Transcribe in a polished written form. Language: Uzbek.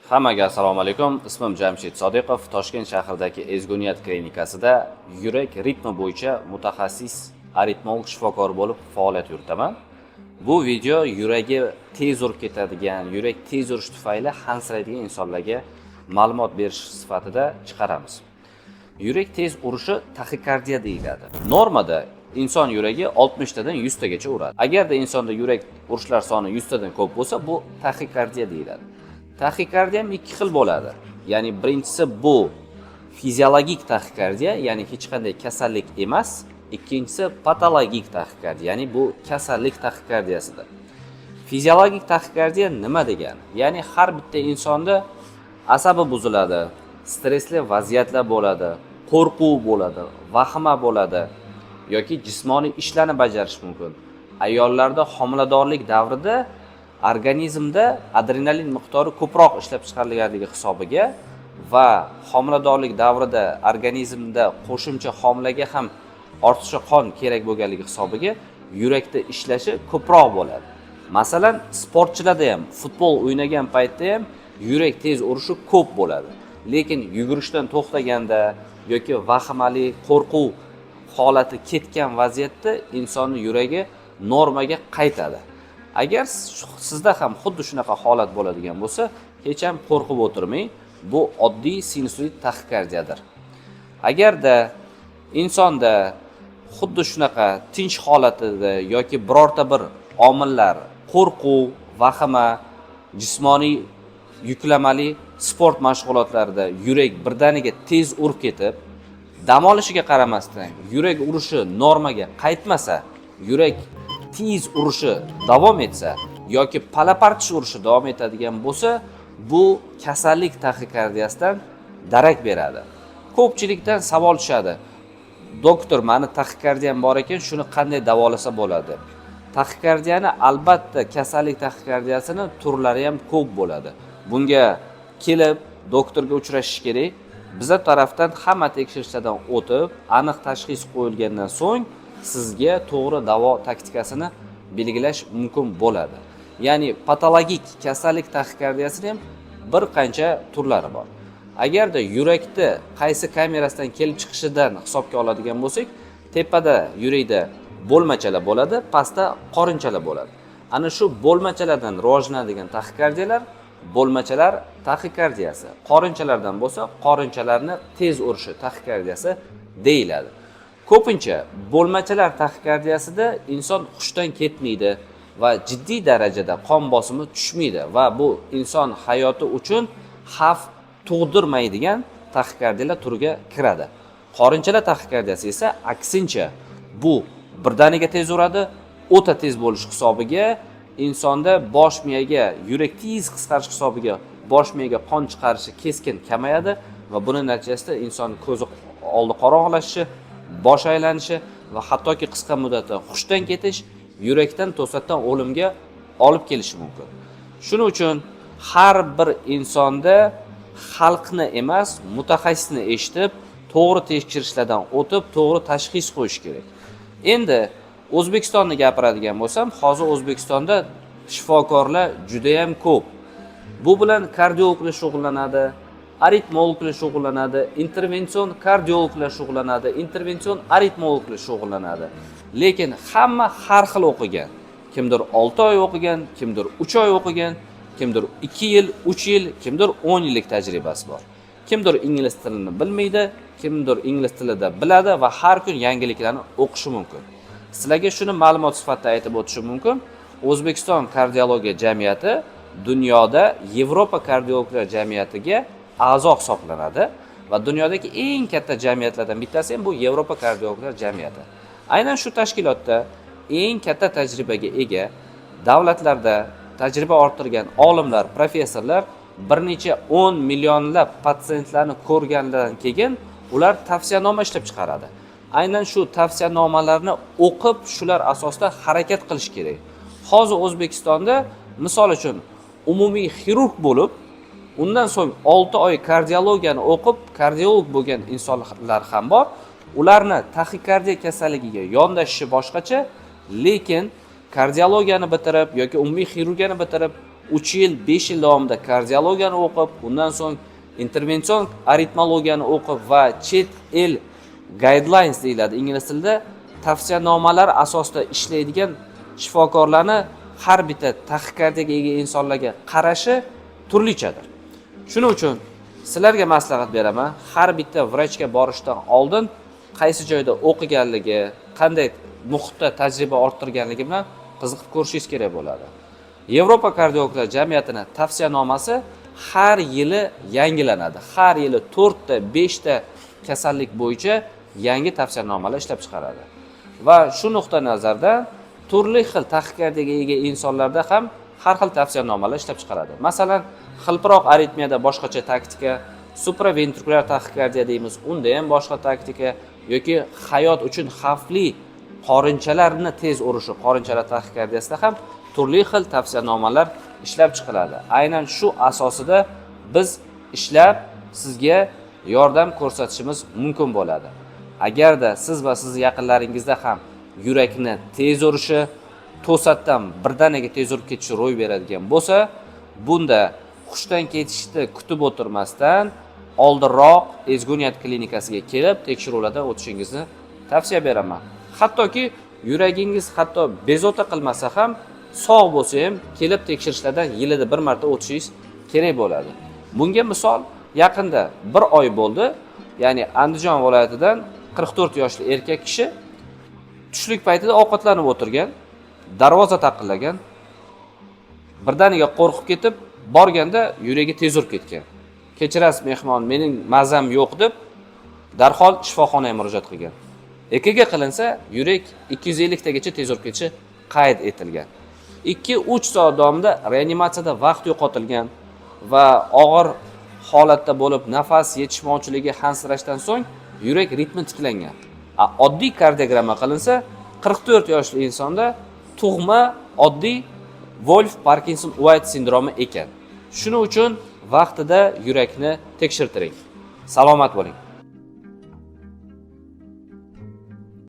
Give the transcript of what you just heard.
Hammaga assalomu alaykum. Ismim Jamshid Sodiqov. Toshkent shahridagi Ezgu Niyat klinikasida yurak ritmi bo'yicha mutaxassis aritmolog shifokor bo'lib faoliyat yuritaman. Bu video yuragi tez urib ketadigan, yurak tez urish tufayli hansiraydigan insonlarga ma'lumot berish sifatida chiqaramiz. Yurak tez urishi taxikardiya deyiladi. Normada inson yuragi 60 tadan 100 tagacha uradi. Agarda insonda yurak urishlar soni 100 tadan ko'p bo'lsa, bu taxikardiya deyiladi. Taxikardiya ham ikki xil bo'ladi. Ya'ni birinchisi bu fiziologik taxikardiya, ya'ni hech qanday kasallik emas. Ikkinchisi patologik taxikardiya, ya'ni bu kasallik taxikardiyasidir. Fiziologik taxikardiya nima degani? Ya'ni har bitta insonda asabi buziladi, stressli vaziyatlar bo'ladi, qo'rquv bo'ladi, vahima bo'ladi yoki jismoniy ishlarni bajarish mumkin. Ayollarda homiladorlik davrida organizmda adrenalin miqdori ko'proq ishlab chiqarilganligi hisobiga va homiladorlik davrida organizmda qo'shimcha homilaga ham ortiqcha qon kerak bo'lganligi hisobiga yurakda ishlashi ko'proq bo'ladi. Masalan, sportchilarda ham, futbol o'ynagan paytda ham yurak tez urishi ko'p bo'ladi. Lekin yugurishdan to'xtaganda yoki vahimali qo'rquv holati ketgan vaziyatda insonni yuragi normaga qaytadi. Agar sizda ham xuddi shunaqa holat bo'ladigan bo'lsa, hech ham qo'rqib o'tirmang. Bu oddiy sinusoid taxikardiyadir. Agarda insonda xuddi shunaqa tinch holatida yoki birorta bir omillar, qo'rquv, vahima, jismoniy yuklamali sport mashg'ulotlarida yurak birdaniga tez urib ketib, dam olishiga qaramasdan yurak urishi normaga qaytmasa, yurak tez urishi davom etsa yoki palapartish urishi davom etadigan bo'lsa, bu kasallik taxikardiyasidan darak beradi. Ko'pchilikdan savol tushadi: "Doktor, mani taxikardiyam bor ekan, shuni qanday davolasa bo'ladi?" Taxikardiyani, albatta, kasallik taxikardiyasini turlari ham ko'p bo'ladi. Bunga kelib doktorga uchrashish kerak. Biza tarafdan hamma tekshirishlardan o'tib, aniq tashxis qo'yilgandan so'ng sizga to'g'ri davo taktikasini belgilash mumkin bo'ladi. Ya'ni patologik kasallik taxikardiyasini ham bir qancha turlari bor. Agarda yurakda qaysi kamerasidan kelib chiqishidan hisobga oladigan bo'lsak, tepada yurakda bo'lmachalar bo'ladi, pastda qorinchalar bo'ladi. Ana shu bo'lmachalardan rivojlanadigan taxikardiyalar bo'lmachalar taxikardiyasi, qorinchalardan bo'lsa, qorinchalarni tez urishi taxikardiyasi deyiladi. Ko'pincha bo'lmachalar taxikardiyasida inson hushdan ketmaydi va jiddiy darajada qon bosimi tushmaydi va bu inson hayoti uchun xavf tug'dirmaydigan taxikardiyalar turiga kiradi. Qorinchalar taxikardiyasi esa aksincha, bu birdaniga tez uradi, o'ta tez bo'lishi hisobiga insonda bosh miyaga yurak tez qisqarish hisobiga bosh miyaga qon chiqarishi keskin kamayadi va buni natijasida inson ko'zi oldi qorong'ilashishi, bosh aylanishi va hattoki qisqa muddatda hushdan ketish, yurakdan to'satdan o'limga olib kelishi mumkin. Shuning uchun har bir insonda xalqni emas, mutaxassisni eshitib, to'g'ri tekshirishlardan o'tib, to'g'ri tashxis qo'yish kerak. Endi O'zbekistonni gapiradigan bo'lsam, hozir O'zbekistonda shifokorlar judayam ko'p. Bu bilan kardiologlar shug'ullanadi, aritmologlar shug'ullanadi, intervension kardiologlar shug'ullanadi, intervension aritmologlar shug'ullanadi. Lekin hamma har xil o'qigan. Kimdir 6 oy o'qigan, kimdir 3 oy o'qigan, kimdir 2 yil, 3 yil, kimdir 10 yillik tajribasi bor. Kimdir ingliz tilini bilmaydi, kimdir ingliz tilida biladi va har kun yangiliklarni o'qishi mumkin. Sizlarga shuni ma'lumot sifatida aytib o'tishim mumkin. O'zbekiston kardiologiya jamiyati dunyoda Yevropa kardiologlar jamiyatiga a'zo hisoblanadi va dunyodagi eng katta jamiyatlardan bittasi ham bu Yevropa kardiologlar jamiyati. Aynan shu tashkilotda eng katta tajribaga ega davlatlarda tajriba orttirgan olimlar, professorlar bir necha 10 millionlab patsientlarni ko'rgandan keyin ular tavsiyanoma ishlab chiqaradi. Aynan shu tavsiyanomalarni o'qib, shular asosida harakat qilish kerak. Hozir O'zbekistonda, misol uchun, umumiy xirurg bo'lib, undan so'ng 6 oy kardiologiyani o'qib, kardiolog bo'lgan insonlar ham bor. Ularni taxikardiya kasalligiga yondashishi boshqacha, lekin kardiologiyani bitirib yoki umumiy xirurgiyani bitirib, 3 yil, 5 yil davomida kardiologiyani o'qib, undan so'ng intervension aritmologiyani o'qib va chet el guidelines deyiladi ingliz tilida, tavsiyanomalar asosida ishlaydigan shifokorlarni har bitta taxikardiyaga ega insonlarga qarashi turlichadir. Shuning uchun sizlarga maslahat beraman, har bitta vrachga borishdan oldin qaysi joyda o'qiganligi, qanday muhitda tajriba orttirganligi bilan qiziqib ko'rishingiz kerak bo'ladi. Yevropa kardiologlar jamiyatini tavsiyanomasi har yili yangilanadi. Har yili 4 ta, 5 ta kasallik bo'yicha yangi tavsiyanomalar ishlab chiqaradi. Va shu nuqtai nazardan turli xil taxikardiyaga ega insonlarda ham har xil tavsiyanomalar ishlab chiqaradi. Masalan, xilpiroq aritmiyada boshqacha taktika, supraventrikulyar taxikardiya deymiz, unda ham boshqa taktika yoki hayot uchun xavfli qorinchalarni tez urishi, qorinchalar taxikardiyasida ham turli xil tavsiyanomalar ishlab chiqiladi. Aynan shu asosida biz ishlab sizga yordam ko'rsatishimiz mumkin bo'ladi. Agarda siz va sizni yaqinlaringizda ham yurakni tez urishi, to'satdan birdaniga tez urib ketishi ro'y beradigan bo'lsa, bunda hushdan ketishni kutib o'tirmasdan oldinroq Ezgu Niyat klinikasiga kelib tekshiruvlardan o'tishingizni tavsiya beraman. Hattoki yuragingiz hatto bezovta qilmasa ham, sog' bo'lsa ham kelib tekshirishlardan yilida bir marta o'tishingiz kerak bo'ladi. Bunga misol, yaqinda bir oy bo'ldi, ya'ni Andijon viloyatidan 44 yoshli erkak kishi tushlik paytida ovqatlanib o'tirgan, darvoza taqillagan, birdaniga qo'rqib ketib, borganda yuragi tez urib ketgan. Kechirasiz mehmon, mening mazam yo'q deb darhol shifoxonaga murojaat qilgan. EKG qilinsa, yurak 250 tagacha tez urib ketishi qayd etilgan. 2-3 soat davomida reanimatsiyada vaqt yo'qotilgan va og'ir holatda bo'lib, nafas yetishmovchiligi, hansirashdan so'ng yurak ritmi tiklangan. Oddiy kardiogramma qilinsa, 44 yoshli insonda tug'ma oddiy Wolf Parkinson White sindromi ekan. Shuning uchun vaqtida yurakni tekshirtiring. Salomat bo'ling.